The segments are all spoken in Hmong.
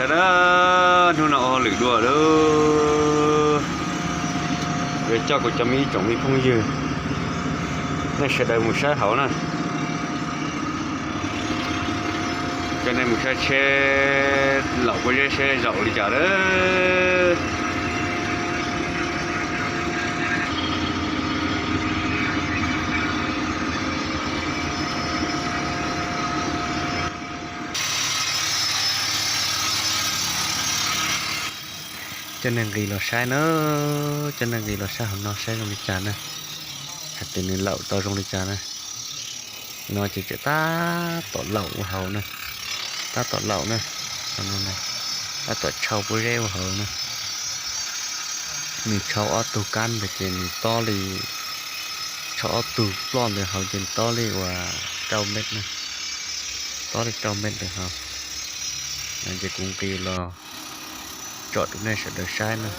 Na, hnub no ua hauj lwm dua lawm, yuav coj kuv cov me ib tsoom me phooj ywg, nej sawv daws mus saib hauv na. Coj nej mus saib tsheb laum pob zeb seb zaum li cas lawm. Coj nej nqis los saib na, coj nej nqis los saib hauv no saib zoo li cas na, hais tias nws laum tau zoo li cas na. No ces tseem tab tom laum ua hauv na, tab tom laum na, tab tom tshau pob zeb ua hauv na. Nws tshau ob tug kab ntawd ces nws tob li, tshau ob tug ploj ntawd hauv ces nws tob li uas rau mev na, tob li rau mev ntawd hauv. No ces kuv nqis los tsom rau nej sawv daws saib na,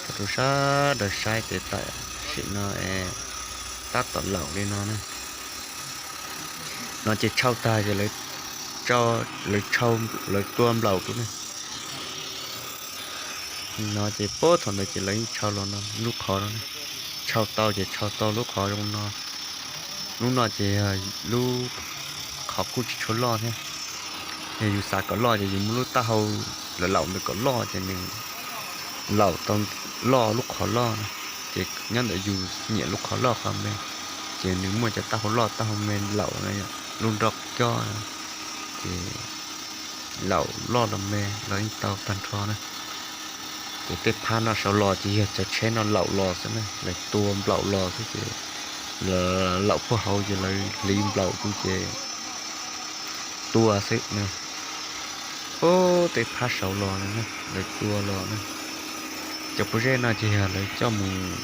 tsom rau sawv daws saib ces tam sim no es tab tom laum li no na. No ces tshau tag ces lawv, lawv tshau, lawv tua nplaum rau na. No ces puag thaum ntawd ces lawv yeej tshau los no lub qhov no, tshau tau ces tshau tau lub qhov zoo no. Lub no ces yog lub qhov kuj tsis tshua loj thiab. Yog yus xav kom loj ces yus muab lub taub hau lawv laum ntawd kom loj ces nws laum tau loj lub qhov loj na. Ces nyob ntawm yus nyiam lub qhov loj qhov me, ces nws muaj cov taub hau loj taub hau me laum na, lub nroj cob na, ces laum loj los me los yeej tau tag nrho na. Ces tej phab no saud los ces yog cov tsheb no laum los xwb na, lawv tua nplaum los xwb ces lawv laum puag hauv ces lawv hliv nplaum rau ces tua xwb na. Puag tej phab saud los na, lawv tua los na. Cov pob zeb no ces yog lawv coj mus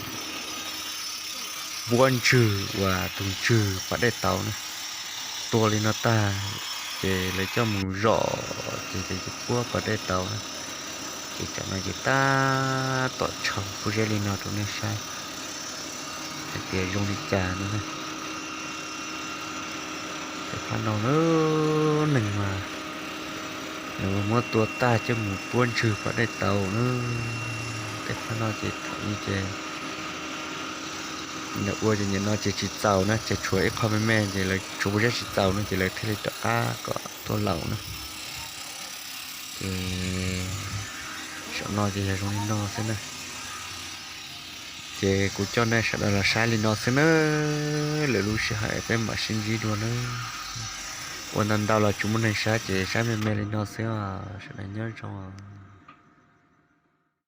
puab ntswg uas tus ntswg pas dej tauv na. Tua li no tag ces lawv coj mus zom ces, ces puab pas dej tauv na. Ces tam no ces tab tom tshau pob zeb li no rau nej saib hais tias zoo li cas no na. Tej phab no na, neeg mas nws muab tua tag coj mus puab ntswg pas dej tauv na. Tej phab no ces thaum ub ces nws ua ces nim no ces tsis txaus na, ces tshuav ib qho me me ces lawv tshuav pob zeb tsis txaus no ces lawv thiaj li rov qab kom tuaj laum na. Ces saum no ces yog zoo li no xwb na. Ces kuv coj nej sawv daws los saib li no xwb na, lwm lub sij hawm peb mam sib ntsib dua na. Ua ntau ntau los tsis muaj neeg saib ces saib me me li no xwb os, sawv daws nyob zoo.